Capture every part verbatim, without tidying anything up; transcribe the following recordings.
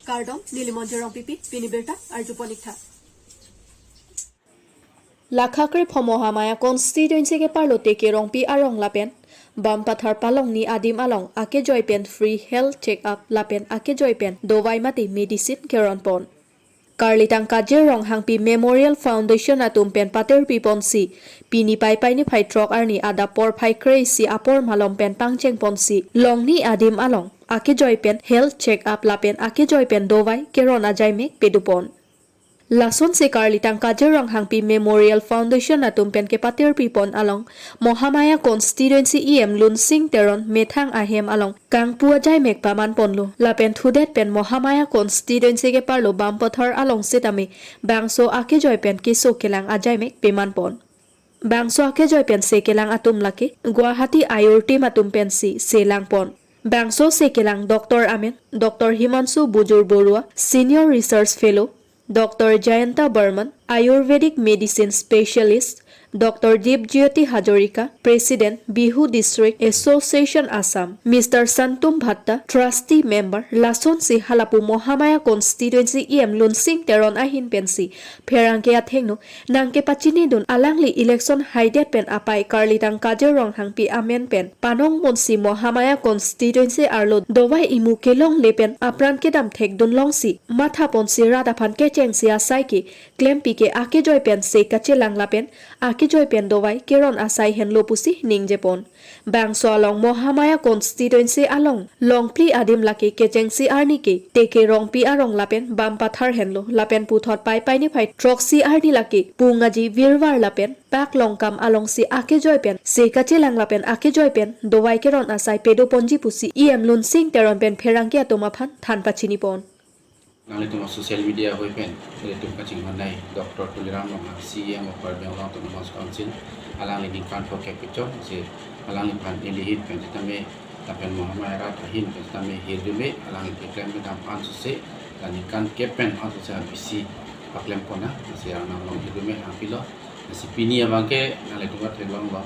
Kardom, neli Monjir Rongpipi, pini birta arjupon ik tha. Lakha krepho Mahamaya constituency keparlo Teke Rongpi arong lapen Bampathar palongni adim along akejoi pen free health check up lapen akejoi pen dovai mate medicine keronpon. Karlitang Kajir Ronghangpi Memorial Foundation atum pen patirpiponsi, pini Paipai niphai throk arni adap porphai kre-isi apor malom pen pangchengponsi, longni adim along akejoi pen health check up lapen akejoi pen dovai keron ajaimek pedupon. Lasonsi Karlitang Kajir Ronghangpi Memorial Foundation atum pen kepatirpipon along Mahamaya constituency E M Lunsing Teron methang ahem along kangpu ajaimek pamanponlo. Lapen thudet pen Mahamaya constituency keparlo Bampathar along sitame bangso akejoi pen keso kelang ajaimek pemanpon. Bangso akejoi pen se kelang atum lake Guwahati Ayur team atum pensi selangpon. Bangso se kelang doctor amen Doctor Himanshu Bujur Borua, Senior Research Fellow, Doctor Jayanta Barman, Ayurvedic Medicine Specialist, Doctor Deep Jyoti Hazarika, President, Bihu District Association Assam, Mister Santum Bhatta, Trustee Member, lasonsi halapu Mahamaya Constituency E M Lunsing Teron ahin pensi pherangke athengno nangkepachinidun, alangli election haidet pen apai Karlitang Kajir Ronghangpi amen pen panongmonsi Mahamaya constituency arlo dovai imu kelongle pen apran kedam thekdun longsi mathaponsi rat aphan kechengsi asai ke klempi ke akejoi pen se kachelang lapen akejoi pen dovai keron asai henlo pusi ningjepon. Bangso along Mahamaya constituency along longphli adim lake kechengsi arni ke Teke Rongpi arong lapen Bampathar henlo, lapen puthot Paipai niphai throksi arni lake Pungaji Virvar lapen Pak Longkam alongsi akejoi pen se kachelang lapen akejoi pen dovai keron asai pedoponji pusi E M Lunsing Teron pen pherangke atum aphan than pachinipon. Nanglitum social media ahoi pen, nanglitum kachinghon nai, Doctor Tuliram Ronghang, C E M of Karbi Anglong Autonomous Council, alangli ningkan pho kep kechok, si alangliphan neli ahin pen sitame, lapen Mahamaya rat ahin pen sitame hirjume, alangli keklem kedam ansose, la ningkan kep pen ansose abisi paklem pon nang, si arnam along hirjume hangpilo, si pini abangke, nanglitum katheklonglo.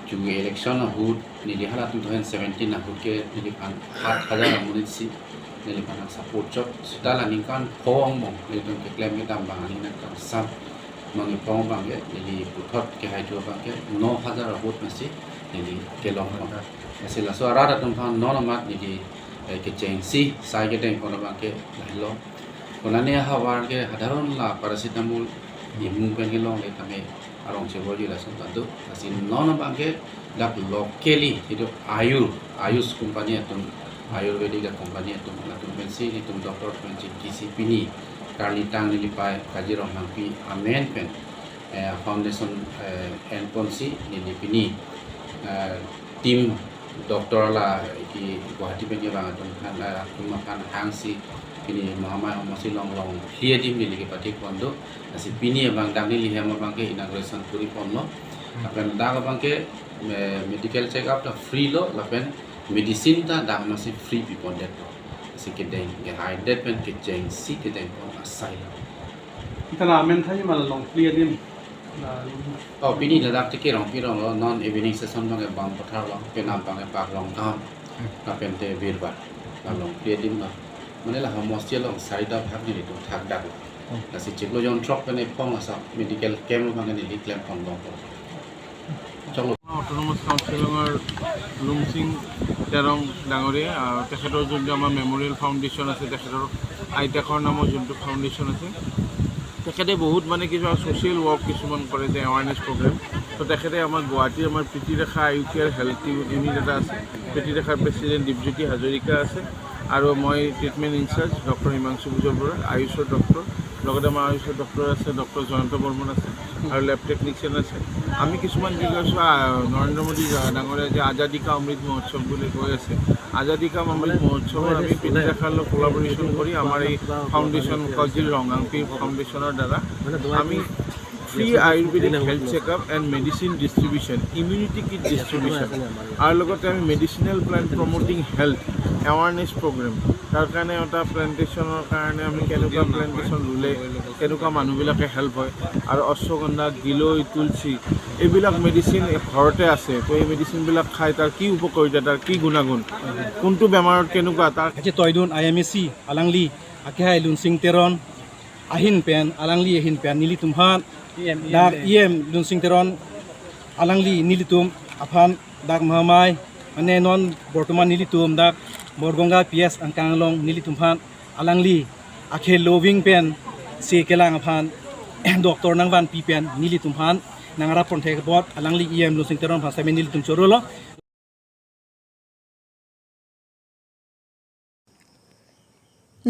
Chungi election ahut, neli hala two thousand seventeen ahut ke neliphan hat hajar amonit si neliphan nangsupport chot. Seta la ningkan pho angbong nelitum keklem kedam abang aning nangkangsam. Mangipong abangke neli puthot kehai thu abangke no hajar a-vote masi neli kelongpon. Lasi laso arat atum aphan non amat neli, eh, kechengsi sai kedengpon abangke lahelo. Konane ahavar ke sadharon la paracetamol imu pen kelongle tame arong cheborji lason ta do. Lasi non abangke dak locally itum Ayur, Ayush company atum, Ayurvedic a-company atum, latum pensi itum doctor pensi kisi pini Karlitang neli pai Kajir Ronghangpi amen pen, eh, foundation, eh, enponsi neli pini, eh, team doctor la ki Guwahati pen kevang atum aphan, eh, atum aphan hangsi pini Mahamaya Homosti along longphli adim neli kepathipon do. Lasi pini abang dak neli hem abangke inauguration koriponlo. Lapen dak abangke, eh, medical check up ta free lo, lapen medicine ta dak masi free pipondet lo. Lasi kedeng kehaidet pen kechengsi kedengpon asai lo. Ita la amen thanji ma la longphli adim. La Oh, pini ladak Teke Rongpi arong lo, non evening session abangke Bampathar lo, penap abangke Pak Longkam, lapen te Virvar, la longphli adim lo. Mane la homosti along sarita bhag nelitum thakdak lo. Lasi chiklo jonthrok pen ephong asa medical camp abangke neli klemponlongpo. Choklo. Autonomous কাউন্সিলঙৰ লুমচিং তেৰং ডাঙৰীয়া, আহ, তেখেতৰ যোনটো আমাৰ memorial foundation আছে, তেখেতৰ আইতাকৰ নামৰ যোনটো ফাউণ্ডেশ্যন আছে, তেখেতে বহুত মানে কিছুমান ছ'চিয়েল ৱৰ্ক কিছুমান কৰে, যে এৱাৰনেছ প্ৰগ্ৰেম। তো তেখেতে আমাৰ গুৱাহাটীৰ আমাৰ Pritirekha I U care health unit এটা আছে, প্ৰীতিৰেখাৰ প্ৰেচিডেণ্ট দীপজ্যোতি হাজৰিকা আছে, আৰু মই ট্ৰিটমেণ্ট ইনচাৰ্জ ডক্টৰ হিমাংশু ভূজৰ বৰা, আয়ুষৰ ডক্টৰ, লগতে আমাৰ আয়ুষৰ ডক্টৰ আছে, ডক্টৰ জয়ন্ত বৰ্মন আছে, আৰু লেব টেকনিচিয়ান আছে। আমি কিছুমান কি কৈছোঁ, আহ, নৰেন্দ্ৰ মোদী ডা-, ডাঙৰীয়া যে আজাদী কা অমৃত মহোৎসৱ বুলি কৈ আছে, আজাদী কা অমৃত মহোৎসৱত আমি প্ৰীতিৰেখাৰ লগত কোলাবৰেশ্যন কৰি আমাৰ এই ফাউণ্ডেশ্যন, কাজিৰ ৰংগাংপি ফাউণ্ডেশ্যনৰ দ্বাৰা আমি free ayurvedic health checkup and medicine distribution, immunity kit distribution, আৰু লগতে আমি medicinal plant promoting health awareness program, তাৰ কাৰণে এটা প্লেণ্টেশ্যনৰ কাৰণে আমি কেনেকুৱা প্লেণ্টেশ্যন ৰুলে কেনেকুৱা মানুহবিলাকে হেল্প হয়, আৰু অশ্বগন্ধা, গিলৈ, তুলসী, এইবিলাক মেডিচিন ঘৰতে আছে। তো এই মেডিচিনবিলাক খাই তাৰ কি উপকাৰিতা, তাৰ কি গুণাগুণ, কোনটো বেমাৰত কেনেকুৱা, তাৰ Ache toidun I M A C alangli akehai Lunsing Teron ahin pen, alangli ahin pen nelitum aphan dak E M Lunsing Teron alangli nelitum aphan dak mahamai, mane non bortoman nelitum dak Borganga P S angkang along nelitum aphan alangli akhei loving pen si kelang aphan doctor nangvanpi pen nelitum aphan nangrap pon thek apot alangli E M Lunsing Teron aphan sitame nelitum chorolo.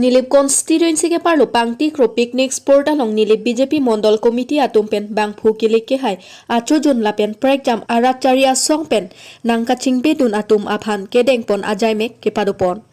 Nilip constituency keparlo Pangti Kro picnic spot along Nilip B J P Mondol Committee atum pen bangphu kilik kehai achojun lapen prekjam arat chari asong pen nangkachingpedun atum aphan kedengpon ajaimek kepadopon.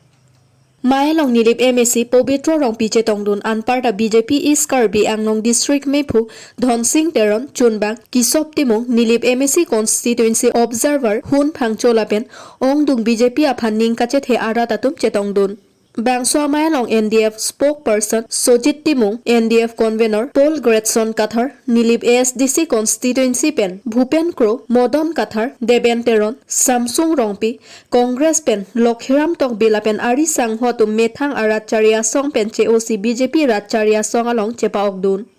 Mai along Nilip M A C Pobitro Rongpi chetongdun anparta B J P East Karbi Anglong District mephu Dhonsing Teron, chunbang Kisop Timung, Nilip M A C constituency observer Hun Phangcho lapen ongdung B J P aphan ning kachethe arat atum chetongdun. Bangso amei along N D F spokesperson Sojit Timung, N D F convener Paul Gretson Kathar, Nilip A S D C constituency pen Bhupen Kro, Modon Kathar, Deben Teron, Samsung Rongpi, Congress pen Lokhiram Tokbi lapen ari sangho atum methang arat chari asong pen che-osi B J P rat chari asong along chepa-okdun.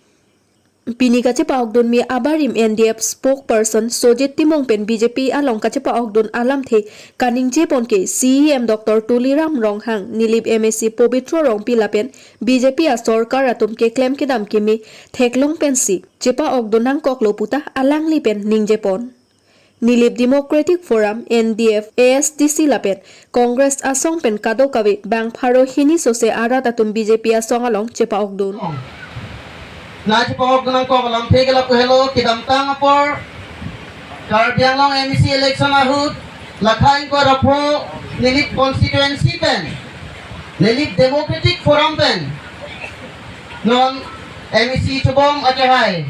Pini kachepa-okdun mi abarim N D F spokesperson Sojit Timung pen B J P along kachepa-okdun alamthe kaningjepon ke C E M Doctor Tuliram Ronghang, Nilip M A C Pobitro Rongpi lapen B J P asorkar atum keklem kedam kimi theklong pensi chepa-okdun nangkoklo puta alangli pen ningjepon. Nilip Democratic Forum, N D F, A S D C lapen Congress asong pen kadokave bang pharo hini sose arat atum B J P asong along chepa-okdun. Na chepa-okdun nangkok alamthe ke lapu helo, kedamtang apor Karbi Anglong M A C election ahut lakha ingkoi ra pho Nilip constituency pen, Nilip Democratic Forum pen non M A C chobom akehai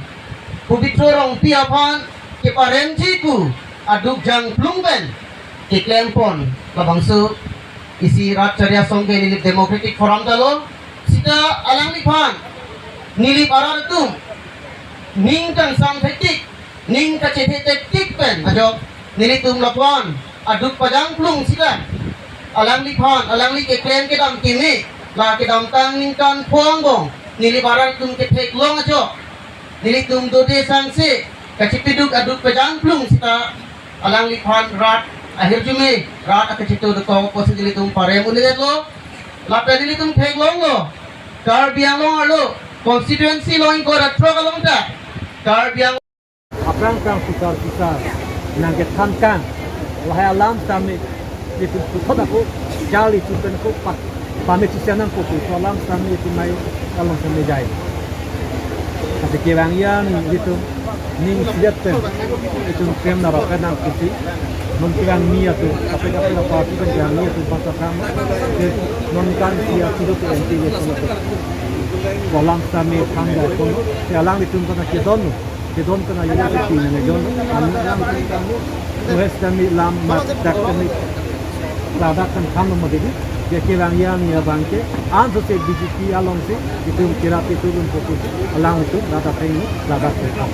Pobitro Rongpi aphan keparemji pu aduk jangplung pen keklempon labangso isi rat chari asong ke Nilip Democratic Forum ta lo. Sita alangliphan Nilip arat atum ning kangsam thektik, ning kachethe thektik pen ajok nelitum lapuan aduk pajangplung sita alangliphan, alangli keklem kedam kimi, la kedamtang ningkan pho angbong Nilip arat atum ketheklong ajok nelitum dode sangse kachepeduk aduk pajangplung sita alangliphan rat ahirjume, rat akachito dokok pusi nelitum parem un-edetlo. Lapen nelitum theklonglo, Karbi Anglong arlo constituency lo ingkoi ra throk along ta Karbi Anglong aphrang aphrang susar susar nangkethan kang, lahai alam sitame itum puthot ako, charli chupen ako, pa-, pame chisian nangkok pu alam sitame itum mai along sitame jai. Ate kevang ya ni itum ning siat pen itum kem na rakan nang kuti, non kevang ni atum, kape kape la party pen kevang ni atum bangsa kam, ke non kan si atu do ke M P election atum. Alam sitame tham da kon, si alanglitum kana kedon. Kedon kana yo si pini na jon, anu lam, nuhes kami lam mat dak kami ladak kan kham lo modeli, ya kevang ya ni abang ke, anso se B J P along si itum kira itum pun fokus, alanglitum ladak ini ladak kan kham.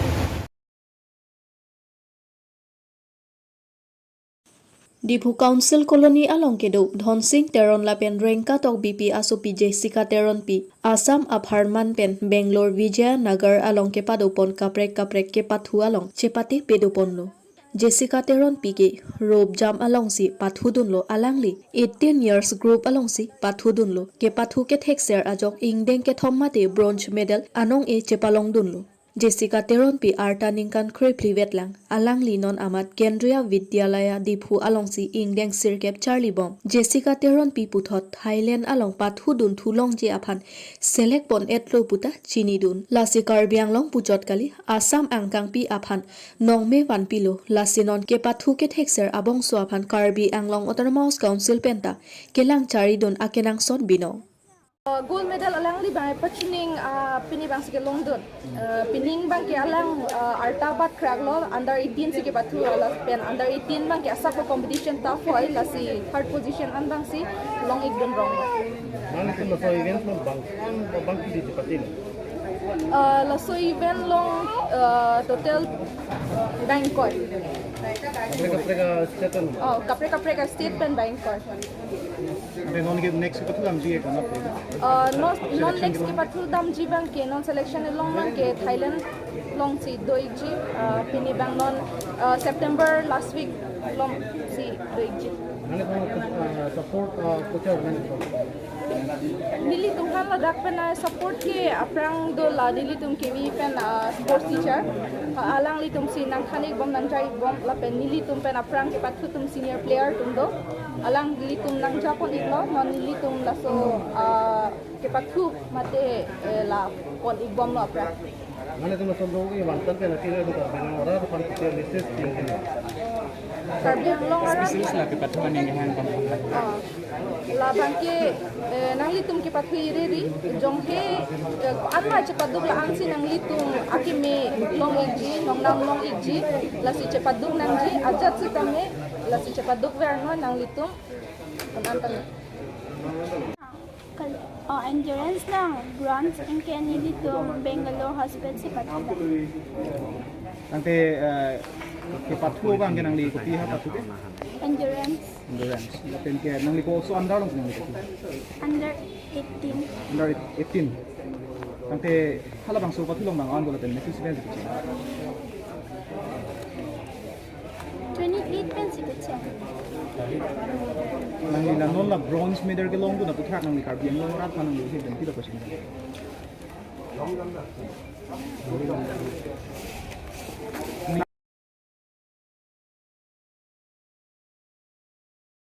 Diphu Council Colony along kedo Dhonsing Teron lapen Rengka Tokbipi asopi Jessica Teronpi, Assam apharman pen Bangalore Vijayanagar along kepadopon kaprek kaprek kepathu along chepate pedoponlo. Jessica Teronpi ke rope jump alongsi pathudunlo, alangli eighteen years group alongsi pathudunlo. Kepathu kethekser ajok ingdeng kethom mate bronze medal anong-e chepalongdunlo. Jessica Teronpi arta ningkan krephli vetlang. Alangli non amat Kendriya Vidyalaya Diphu alongsi ingdeng sirkep charlibom. Jessica Teronpi puthot Thailand along pathudun thulongji aphan select pon-etlo puta chinidun. Lasi Karbi Anglong puchot kali, Assam angkangpi aphan nongme vanpilo. Lasi non kepathu kethekser abongso aphan Karbi Anglong Autonomous Council penta kelang charidun akenangsot binong. Uh, gold medal alangli bang pachuning, uh, pini bang si kelongdun. Uh, pining bang ke alang, uh, arta bat kraklo, under eighteen si kepathu lapen under eighteen bang ke asap competition tough hoi, lasi third position an bang si long-ikdun rong. Mane laso event along bang, bang kili chepatelo? Uh, laso event along, uh, total bang ingkoi. Kaprek kaprek a-state an? Oh, kaprek kaprek a-state pen bang ingkoi. Ante non ke next kepathudamji ke konat lo? Uh, non, non next kepathudamji bang ke, non selection along bang ke Thailand along si do-ikji, uh, pini bang non, uh, September last week along si do-ikji. Mane kono, uh, support, uh, coach ar mane ko? Nelitum aphan ladak pen, uh, support ke aphrang do la nelitum kevi pen, uh, sports teacher. Uh, alanglitum si nangthan-ikbom nangjai-ikbom lapen nelitum pen aphrang kepathu atum senior player atum do. Alanglitum nangjapon-iklo, non nelitum laso, ah, kepathu mate, eh, la pon-ikbomlo aphrang. Mane latum laso along ke vangtan pen ati na duka bina ora depan kita message yang ini. Karbi Anglong arat. Message la kepathu mane yang hang pam. Ah. Labang ke, eh, nanglitum kepathu iri-ri, jonghe, eh, anma chepaduk la-an si nanglitum akeme long-ikji, nongnam long-ikji, lasi chepaduk nangji, ajat sitame, lasi chepaduk ver non nanglitum. An-an tame. Kal-, oh, endurance lang, bronze, anke nelitum Bangalore Hospital si pathu. Tangte, eh, kepathu abang ke nangli kopi ha pathu ke? Endurance. Endurance. Lapen ke nangli koso under along nangli pathu? Under eighteen. Under eighteen. Tangte halabangso pathu along bang an bola pen message pen si kecheng. Twenty-eight pen si kecheng. Nangli la non la bronze medal kelongdun aputhak nangli Karbi Anglong arat aphan nangli hidden kilo question.